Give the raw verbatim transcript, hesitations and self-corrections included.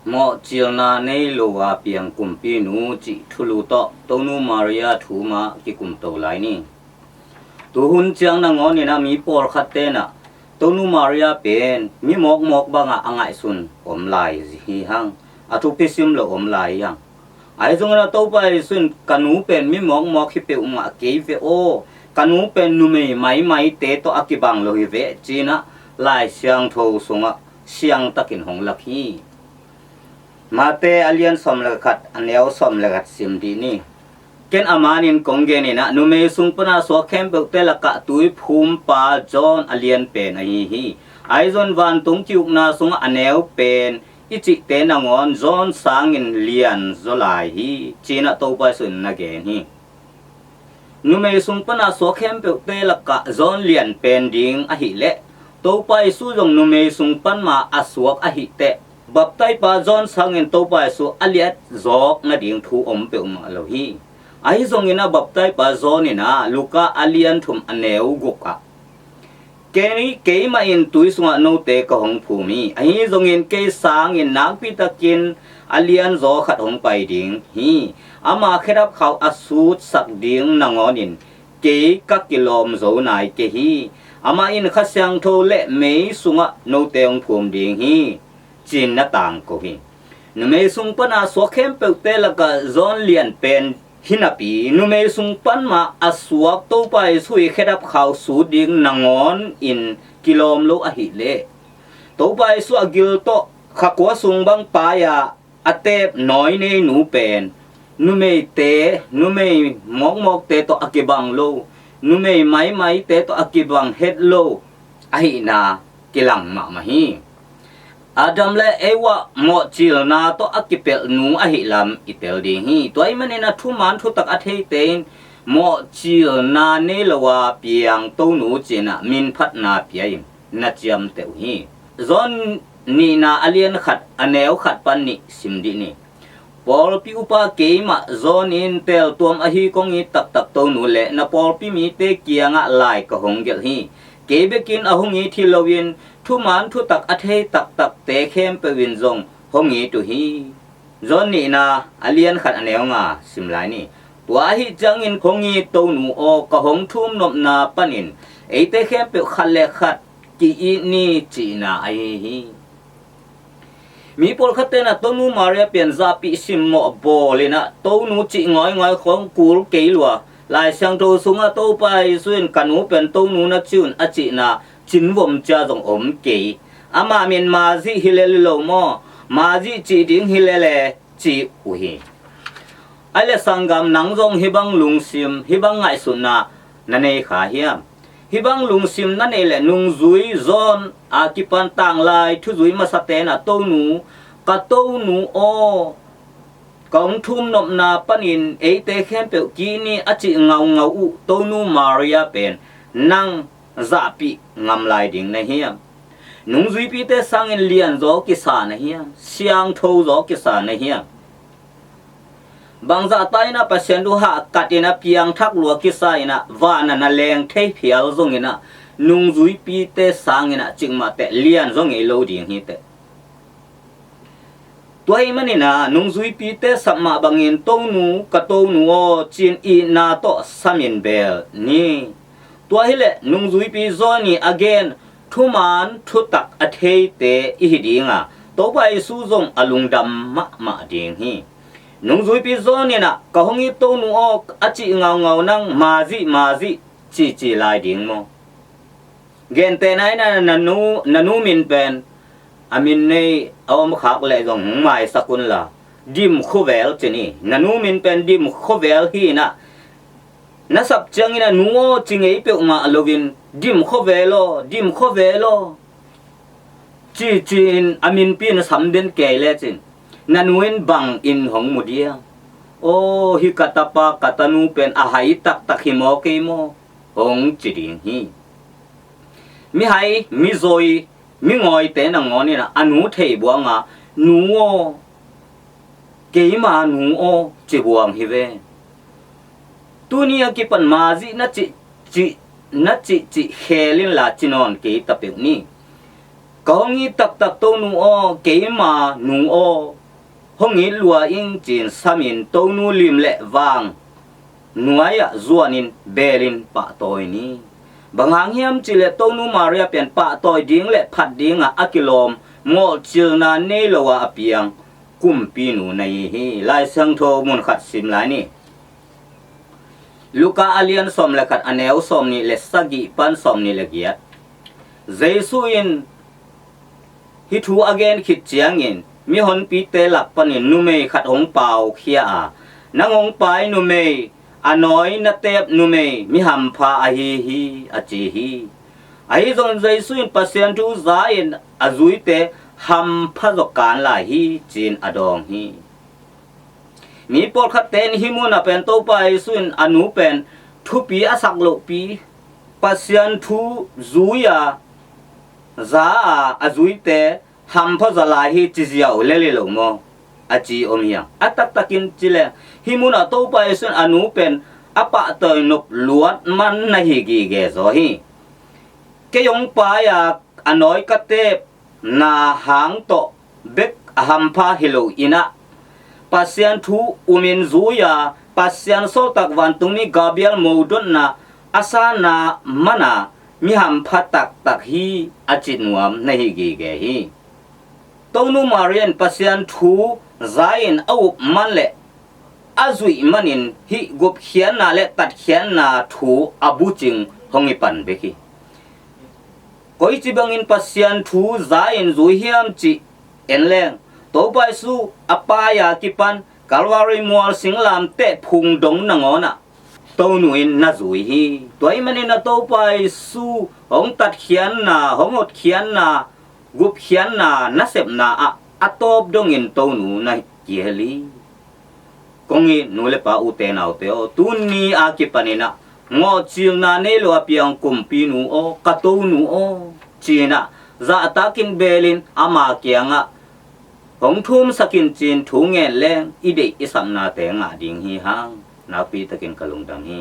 Mawhcilna nei lo a piang kumpinu cih thulu tawh Tonu Maria thu mah kikumto lai ni. Tuhun ciang nangawnin ah mi pawlkhat tenah Tonu Maria pen mi mawkmawk bangah a ngaihsun om lai hi hang. A thupi sim lo om lai hi hang. Ahi zongin ah Topa Jesu in ka nu pen mi mawkmawk hi peuhmah kei ve aw, ka nu pen numei maimaite tawh a kibang lo hi ve, ci-in ah Lai Siangtho sungah siangtakin hong lak hi. Mate a lian sawm le khat, a neu sawm le khat sim dih ni. Ken a manin kong genin ah, numei sung pana suak khempeuhte lakah tuiphumpa John a lian pen ahi hi. Ahi zongin vantung ki-ukna sungah a neu pen i cihte nangawn John sangin lian zaw lai hi, ci-in ah Topa Jesu in na gen hi. Numei sung pana suak khempeuhte lakah John lian pen ding ahih leh, Topa Jesu zong numei sung pan mah a suak ahih teh, baptaipa John sangin Topa Jesu a liat zawk nading thu om peuhmah lo hi. Ahi zongin ah baptaipa John in ah Luka a lian thum, a neu guk ah, "Kei, keimah in tui sungah note ka hong phum hi. Ahi zongin kei sangin nakpitakin a lianzaw khat hong pai ding hi. Ama khedap khau a sutsak ding nangawnin kei ka kilawm zo nai kei hi. Amah in Kha Siangtho le mei sungah note hong phum ding hi," ci-in na tangko hi. Numei sung pana suak khempeuhte lakah John lian pen hi napi, numei sung pan mah a suak Topa Jesu i khedap khau sut ding nangawnin kilawm lo ahih leh, Topa Jesu a gil tawh kha kua sung bang pai-a a teep nawinei nu pen numeite, numei mawkmawkte tawh a kibang lo, numei maimaite tawh a kibang het lo ahihna kilang mahmah hi. Adam le Eva mawhcilna tawh a kipelh nu ahih lam i tel ding hi. Tua ahih manin ah thuman thutak a theite in mawhcilna nei lo a piang Tonu ci-in ah minphatna pia in na ciamteh uh hi. John nihna a lian khat, a neu khat pan nih sim dih ni. Pawlpi upa keimah John in teltuam ahi kong it taktak Tonu le na pawlpi mite kiangah lai ka hong gelh hi. Kei bekin a hong it hi loin thuman thutak a thei taktakte khempeuh in zong hong it uh hi. John nihna a lian khat, a neu nga sim lai ni. Tua ahih ciangin hong it Tonu aw, ka hong thum nopna panin eite khempeuh khat le khat ki-it ni, cihna ahi hi. Mi pawlkhat tenah Tonu Maria pian zahpih simmawh bawlinah Tonu cih ngawngawn khong kul kei lua. Lai Siangtho sungah Topa Jesu in ka nu pen Tonu na ci un a cihna cinvom cia zong om kei. Ama min Mazi hi lel lo maw? Mazi cih ding hi lel e, ci uh hi. Ai le sanggam, nang zong hih bang lungsim, hih bang ngaihsutna na nei kha hiam? Hih bang lungsim na neih leh nungzui John a kipan tanglai thuzui masa tenah Tonu, ka Tonu aw, ka hong thum nopna panin eite khempeuh ki-it ni a cih ngaungau uh Tonu Maria pen nang zahpih ngam lai ding na hiam? Nungzuipite sangin lianzaw kisa na hiam? Siangtho zaw kisa na hiam? Bangzah ta inah Pasian thu hahkat inah piangthak lua kisa inah vanah na leng thei phial zonginah nungzuipite sanginah cikmah teh lianzaw ngei lo ding hi teh. Tua ahih maninah nungzuipite sap mah bangin Tonu, ka Tonu aw, ci-in itna tawh samin beel ni. Tua hileh nungzuipi John i a gen thuman thutak a theite i hi dinga, Topa Jesu zong a lungdam mahmah ding hi. Nungzuipi John inah ka hong it Tonu aw a cih ngaungau nang Mazi, Mazi cici lai ding maw? Gentehna inah na nu, na nu min pen a min nei a om khak leh zong hong maisak unla, Dim Khuvel ci ni. Na nu min pen Dim Khuvel hi inah na sap ciangin a nu aw ci ngei peuhmah loin Dim Khuvel aw, Dim Khuvel aw cici-in a minpi na sam den kei lecin na nu in bangin hong mu diam? Aw, hih ka tapa ka tanu pen a hai taktak hi maw kei maw? Hong ci ding hi. Mihai, mizoi, mingawite nangawn inah a nu thei buanga, nu aw, keima nu aw ci buang hi ve. Tuni a kipan Mazi na cihcih, na cihcih khel inla ci nawn kei ta peuh ni. Ka hong it taktak Tonu aw, keima nu aw hong it lua ing ci-in samin Tonu lim le vang nuai-ah zuanin belin pahtawi ni. Bang hang hiam cihleh Tonu Maria pen pahtawi ding le phat dingah a kilawm, ngawhcilna nei lo a a piang kumpinu na hi hi. Lai Siangtho mun khat sim lai ni. Luka a lian sawm le khat, a neu sawm nih le sagih pan sawm nih le giat. Jesu in hih thu a gen khit ciangin mihonpite lak panin numei khat hong paukhia a, "Nang hong pai numei, a nawi na teep numei mi hampha ahi hi," a ci hi. Ahi zongin Jesu in Pasian thu za-in a zuite hampha zaw kan lai hi ci-in a dawng hi. Mi pawlkhatte in hih munah pen Topa Jesu in a nu pen thupi a sak lohpi, Pasian thu zui a, za a, a zuite hampha zaw lai hi ci ziau lel hi lo maw, a ci om hi a. A taktakin cileh hih munah Topa Jesu in a nu pen a pahtawi nop luat man na hi gige zaw hi. Kei hong pai a, a nawi ka teep na hang tawh bek a hampha hi lo in ah, Pasian thu umin zui a, Pasian sawltak vantungmi Gabriel modotna a sanna mana mi hampha taktak hi a ci nuam na hi gige hi. Tonu Maria in Pasian thu za-in a up man le a zuih manin hih gupkhiatna le tatkhiatna thu a bucing hong hi pan bek hi. Koici bangin Pasian thu za-in zui hiam cih en leng, Topa Jesu a pai a kipan Calvary mual singlamteh phung dong nangawnah Tonu in na zui hi. Tua ahih manin a Topa Jesu hong tatkhiatna, hong hotkhiatna, gupkhiatna nasepna ah a tawp dongin Tonu na kihel hi. Kong it nu le pa, ute naute aw, tuni a kipanin ah ngawhcilna nei lo a piang kumpinu aw, ka Tonu aw, ci-in ah zahtakin belin ama kiangah hong thumsak in ci-in thu ngen leng i deih i sapnate ngah ding hi hang. Nakpi takin ka lungdam hi.